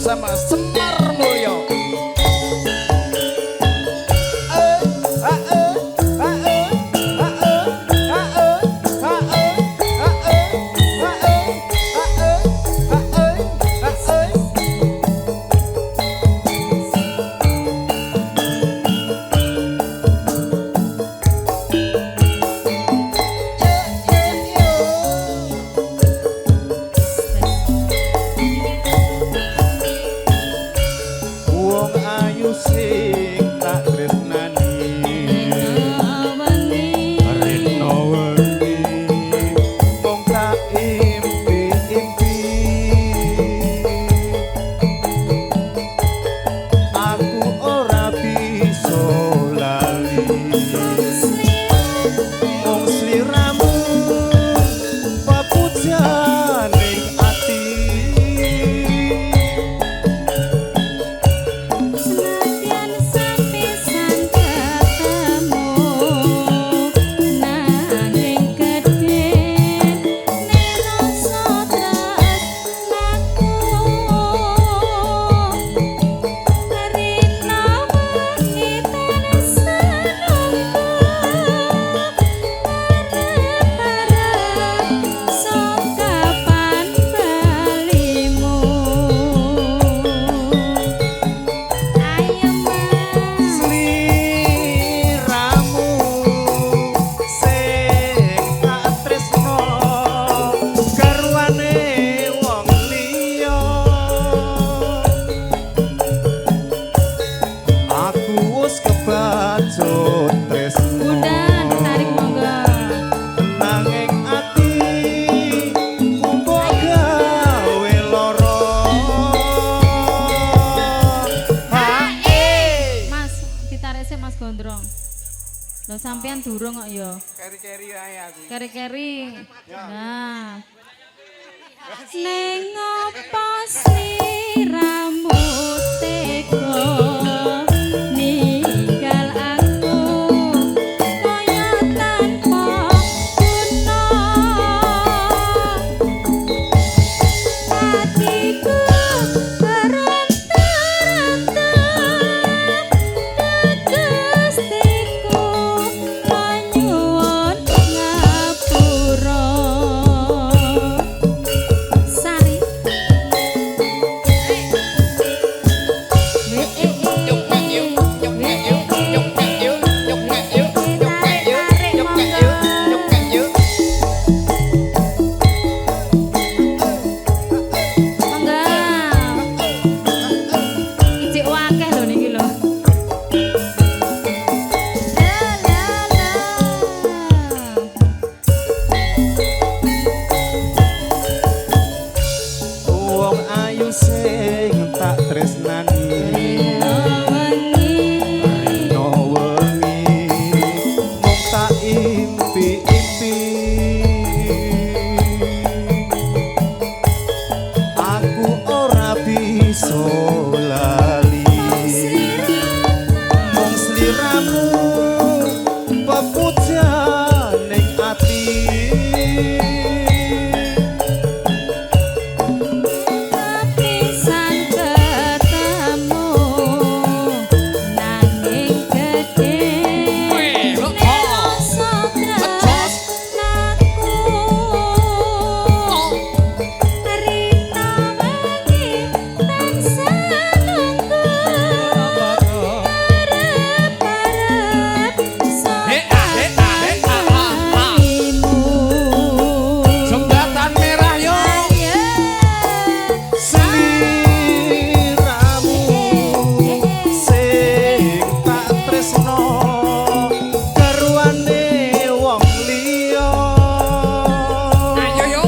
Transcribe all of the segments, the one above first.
Bersama Semar Mulyo. Wong ayu sing tak tresnani rino wengi mung tak impi-impi, aku ora bisa lali mung sliramu pepujaning ati. Senadyan sapisan ketemu nanging gedhe rasa tresnaku, rina wengi tansah nunggu arep-arep sok kapan balimu. Ayo Mas. Sliramu sing tak tresno garwane wong liya, aku wis kebacut tresno. Bunda ditarik monggo. Nanging ati mbok gawe lara. Hae. Mas, ditarik sih Mas Gondrong. Lho sampean durung kok ya. Keri-keri ae aku. Keri-keri. Nah. Neng opo sliramu tega ninggal aku kaya tanpa guna, atiku berontak-rontak Gustiku nyuwun ngapura. Sari. Tarik-tarik monggo. Monggo. Ijik akeh lho niki lho. La la la. Wong ayu sing tak tresnani Rino wengi. rino wengi mung tak impi-impi, aku ora bisa lali mung sliramu pepujaning ati. Pisan ketemu nanging gedhe rasa tresnaku, rina wengi tansah nunggu arep-arep sok kapan balimu. Jembatan merah yo. Ayo. Sliramu sing tak tresno garwane wong liya, Ayo yo.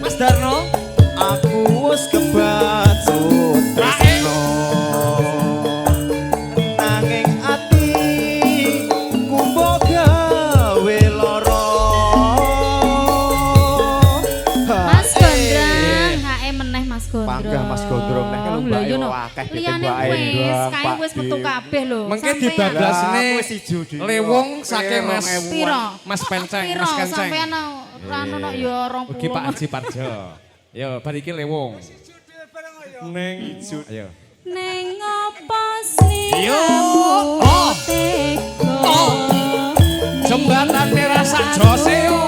Mas Darno. Aku wis kebacut tresno nanging ati ku mbok gawe lara. Mas Gondrong, hae meneh Mas Gondrong. Panggah Mas Gondrong, nek lho Lho, mbake yo no. akeh Liyane ditembake wis, ndang, kae Pak wis metu Dim. kabeh lho. Mengke Sampean. dibablasne Lah, aku wis ijo dhewe. Lewung saking Mas Piro? Mas Penceng, Piro Mas Kenceng. sampean anu no ya 20. Ugi Pak Haji Parjo. Yo bar iki Lewung. Neng ayo. Neng opo sliramu tega. Jembatan merah sak jose yo.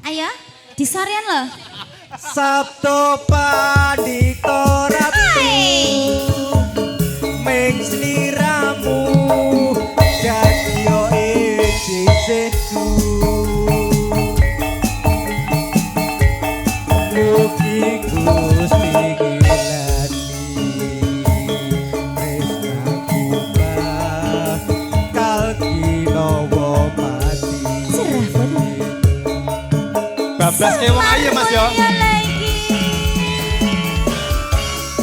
Ayo, disorian loh. Sabto Pandito Ratu ming sliramu dadi ing sisihku. Mugi Gusti ngilani tresnaku bakal kinawa pati. Bablaske wong ayu Mas yo.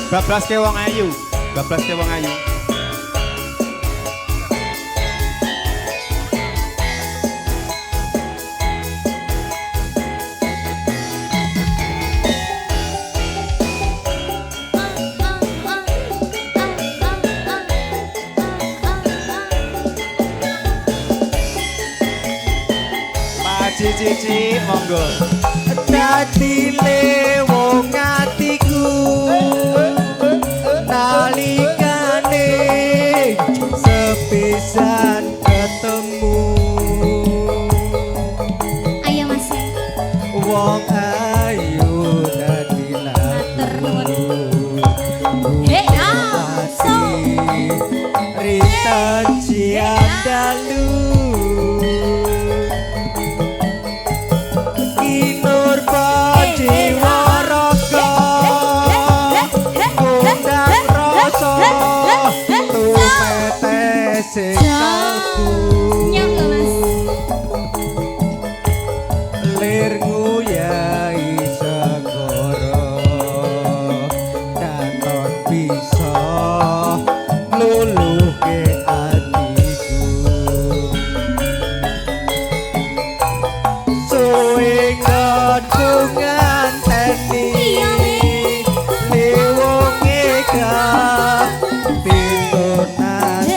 Bablaske wong ayu. Bablaske wong ayu. Pak Cici monggo. Dadi wong atiku nalikane sepisan ketemu. Ayo Mas. Wong ayu dadi lagu. Hei so. Rita dalu. Lir nguyai segara daton bisa luluhke atiku. Suwe nggonku nganteni liwunge pitunas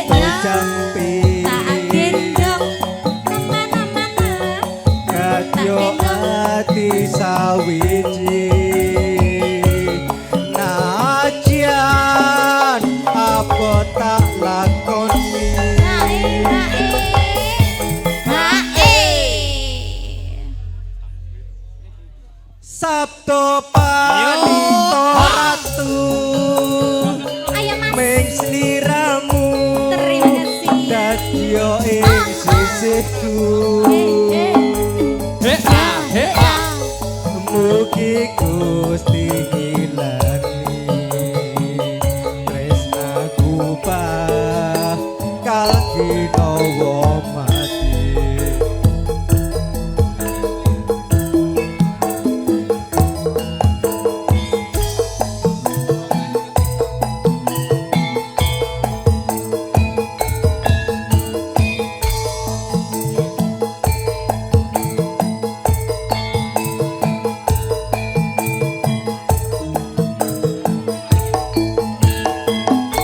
jampi. Sawiji najan atiku. He ah he ah. Mugi Gusti ngilani tresnaku bakal kinawa mati.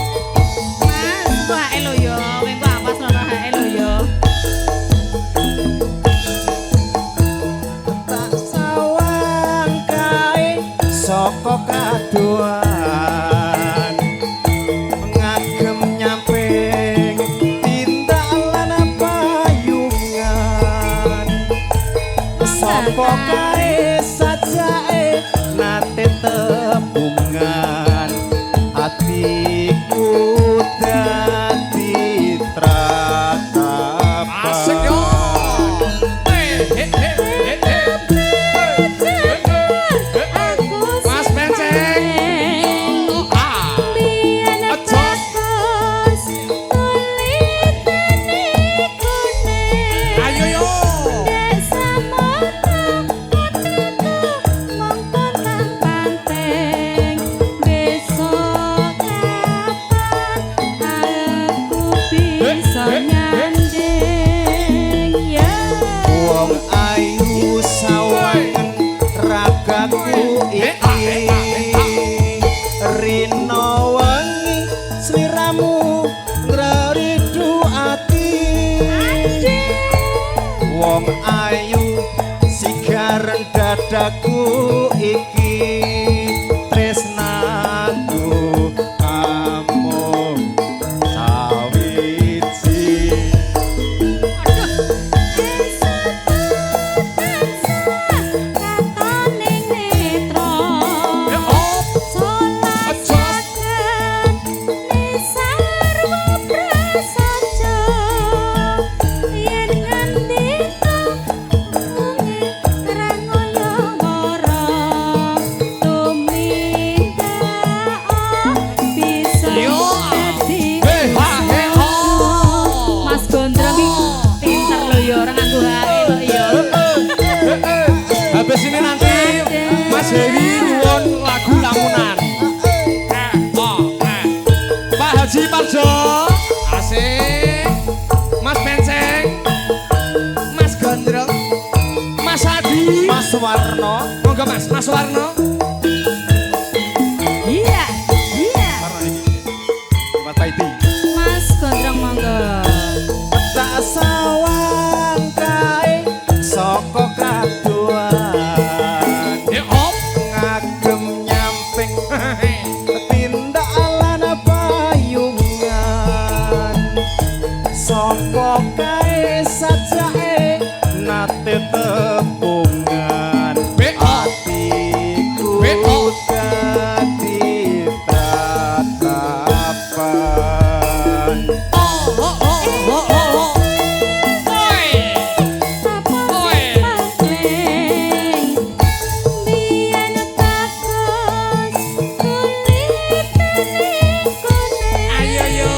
Mas, kok hae lho yo, mengko awas loro hae lho yo. Tak sawang kae saka kadohan ngagem nyamping tindak lan payungan. Sapa kae sajake nate tepungan atiku dadi tratapan. Asik yo. He he he he. Mas Penceng. Ah. Ajos. Ayo yo. Wong ayu sawangen ragaku iki rina wengi sliramu ngreridu ati. Wong ayu sigaren dadaku iki tresnaku amung sawiji. Ya op. Ajos. Yo. He ha he ho. Mas Gondrong iki pinter lho ya, ora nganggo hae kok ya. Habis ini nanti Mas Heri nyuwun lagu lamunan. Oh, eh. Pak Haji Parjo, asik. Mas Penceng, Mas Gondrong, Mas Adi, Mas Warno. Monggo Mas, Mas Warno. Iya, iya. Mas Taiti. Mas Gondrong monggo. Tak sawang kae saka kadohan Ya op. ngagem nyamping tindak lan payungan. Sapa kae sajake nate tepungan B.O. atiku B.O. dadi tratapan. Oh, oh, oh, oh, oh, oh. Oi. Oi. Ayo yo.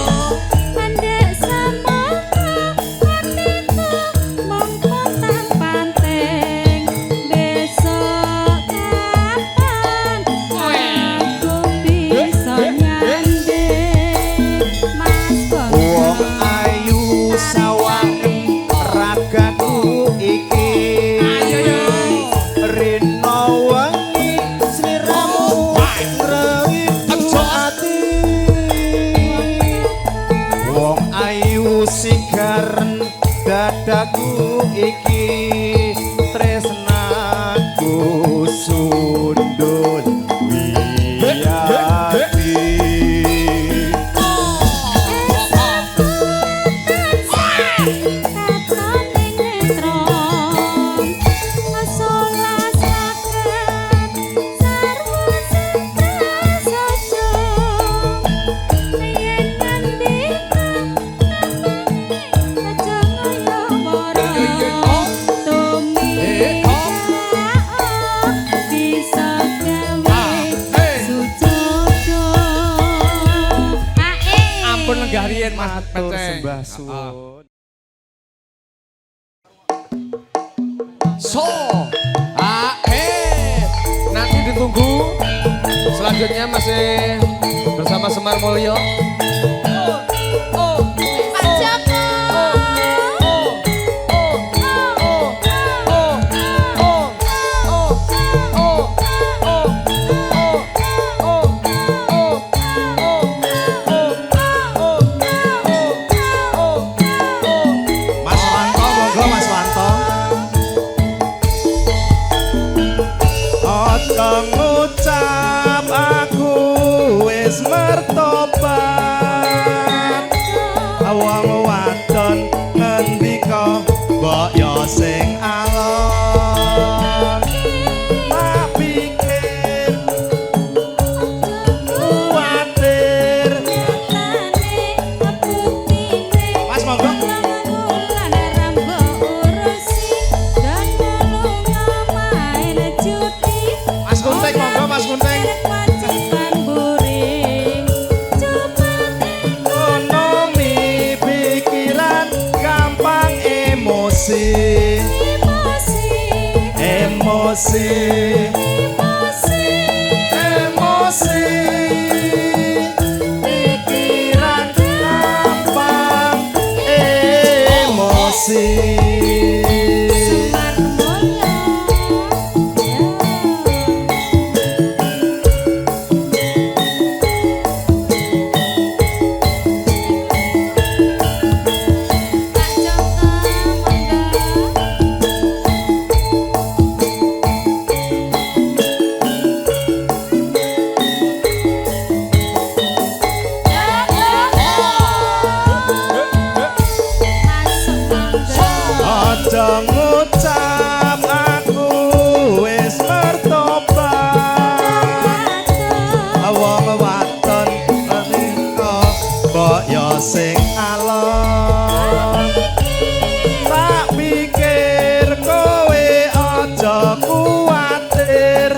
Wong ayu sawangen ragaku iki Ayo yo. rina wengi sliramu ngrewitu ati. Wong ayu sigaren dadaku iki tresnaku sundul wiyati. Yo. Matur penceng. sembah suwun. So, nanti ditunggu. Selanjutnya masih bersama Semar Mulyo. Pak Joko. Mas Wanto, monggo Mas Wanto. Aja ngucap aku wis mertobat. Wong wadon ngendika mbok yo sing alon. Tak pikir kuwatir. Mas monggo. Mas Kunting monggo Mas Kunting. Ekonomi pikiran gampang emosi. Emosi. Emosi. Pikiran gampang emosi. Pak Joko, monggo. Masuk monggo. Aja ngucap aku wis mertobat. Wong wadon ngendika mbok yo sing alon. Tak pikir kowe aja kuwatir.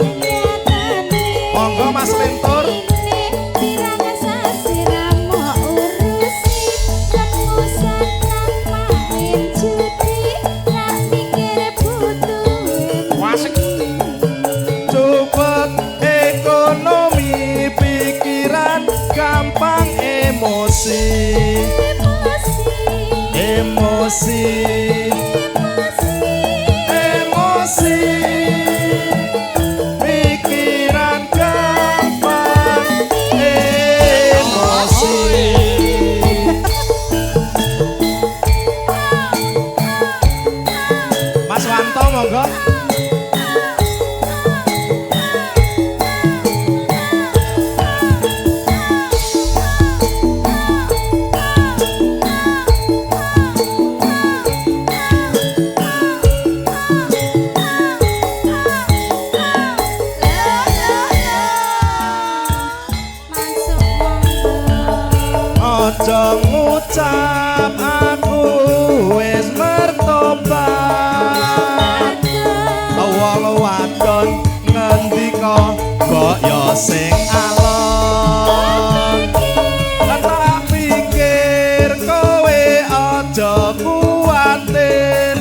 Monggo Mas Lentur. Cepet ekonomi pikiran gampang emosi. Emosi. Emosi. Pikiran gampang emosi. Mas Wanto monggo. Masuk monggo. Aja ngucap aku wis mertobat. Wong wadon ngendika mbok yo sing alon. Tak pikir kowe aja kuwatir.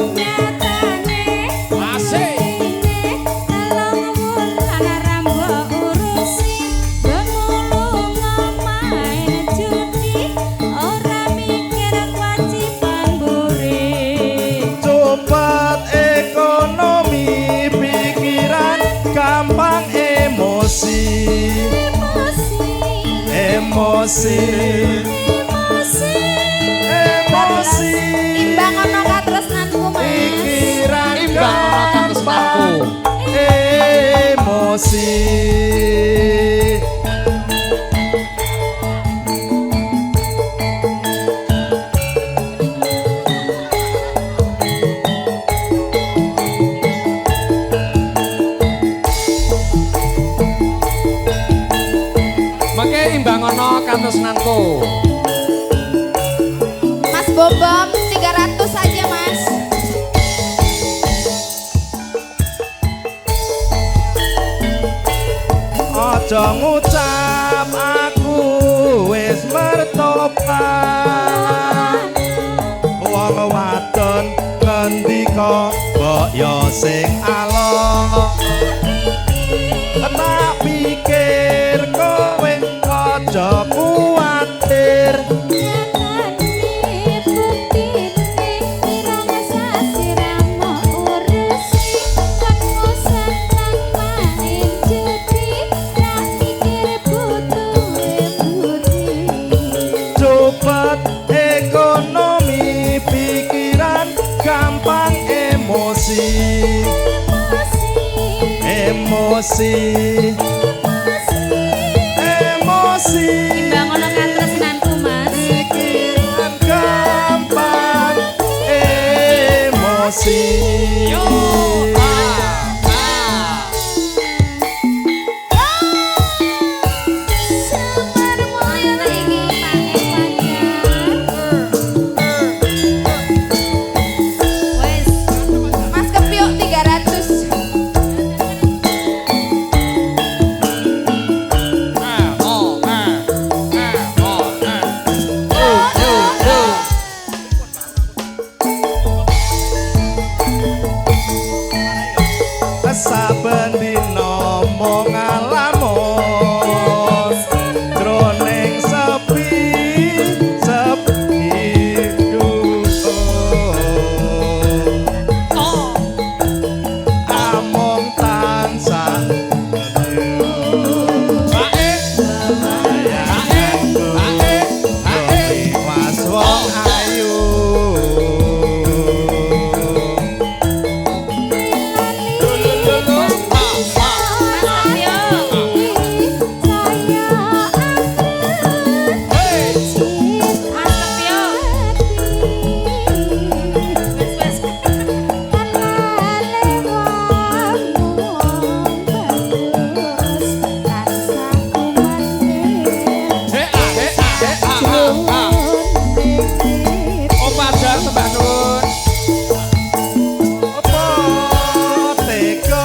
Cepet ekonomi pikiran gampang emosi. Emosi. Emosi. Imbang ono katresnanku Mas. Pikiran Imbang ono katresnanku. gampang emosi. Mangke imbang ono katresnanku. Mas Bobom 300 aja Mas. Aja ngucap aku wis mertobat. teko mbok yo sing alok. Tak pikir kowe aja kuwatir. Nyatane buktine pirang sasi ra mok urusi kon seneng main judi ra mikir butuhe budi. Cepet ekonomi pikiran gampang emosi. Emosi, emosi. Timbang ono katresnanku Mas. Pikiran gampang emosi. Yo ah ah. Semar mulya iki Pak Fajar. Wes. Mas Kepiuk 300. Ah oh ah ah oh ah. Oh oh oh. Saben dina mung ngalamun jroning sepi sepi duka. Oh. Amung tansah Ae ae ae ae. was wong ayu. Mas Kepiuk. Wes wes. He ah he ah he ah ah ah. Om Fajar sembah nuwun. Apa tega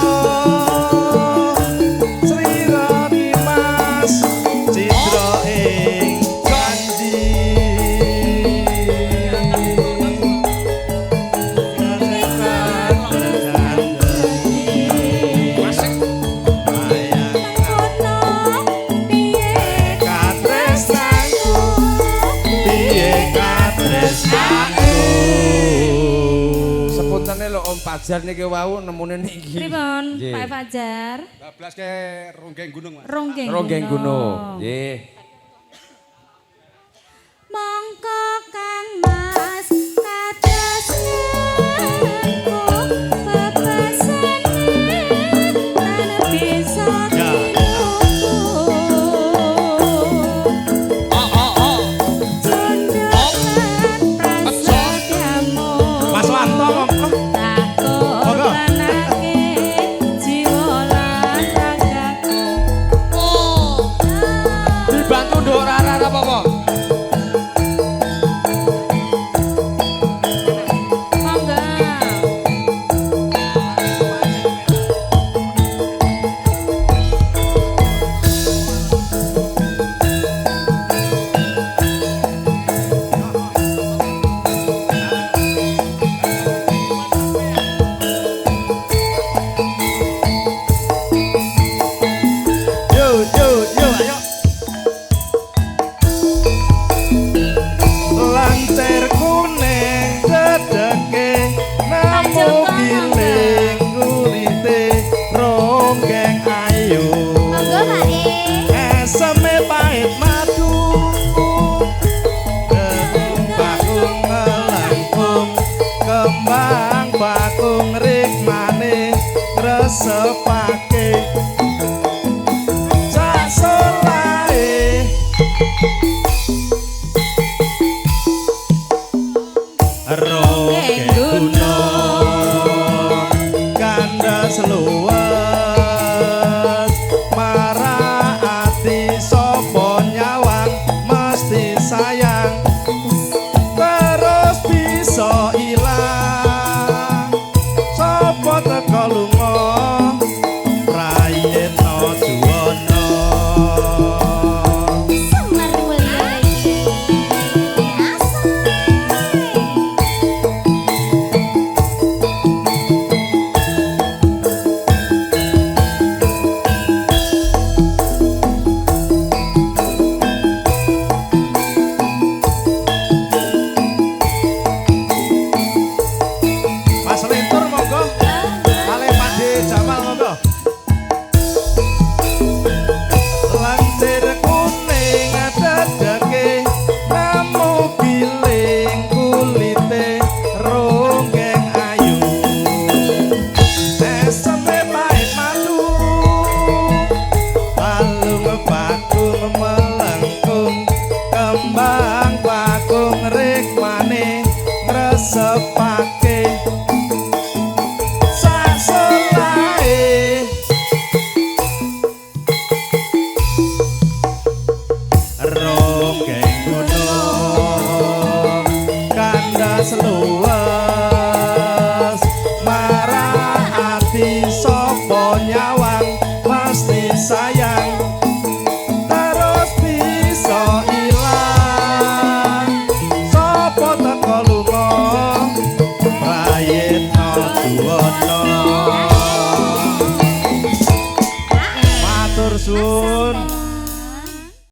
Srira Dimas Citra ing janji. Masuk. Katresnanku piye katresnanku. Sepuntene lho Om Fajar niki wau nemune niki. Pripun Nggih. Pak Fajar? Bablas ke Ronggeng Gunung, Mas. Ronggeng Ronggeng Gunung. Nggih. Mongko Kang Mas katresnanku pepesene tan bisa Ya. tinuku. Oh oh oh. Jondo lan prasetyamu Mas Wanto monggo. tak Monggo. korbanake jiwa lan ragaku. Dibantu nduk Rara apa apa? Monggo. Yo yo yo ayo. Lancer kuning dedeke namung Joko, giling kulite ronggeng ayu. Monggo Pak E. Eseme pahit madu. Bakung melengkung kembang bakung rikmane resepake sak solahe. Ronggeng Gunung kandas luwes marah ati sapa nyawang mesti sayang terus bisa ilang sapa teko lunga prayitna juwana. Semar mulya iki. Asik. Juwana. Matur suwun.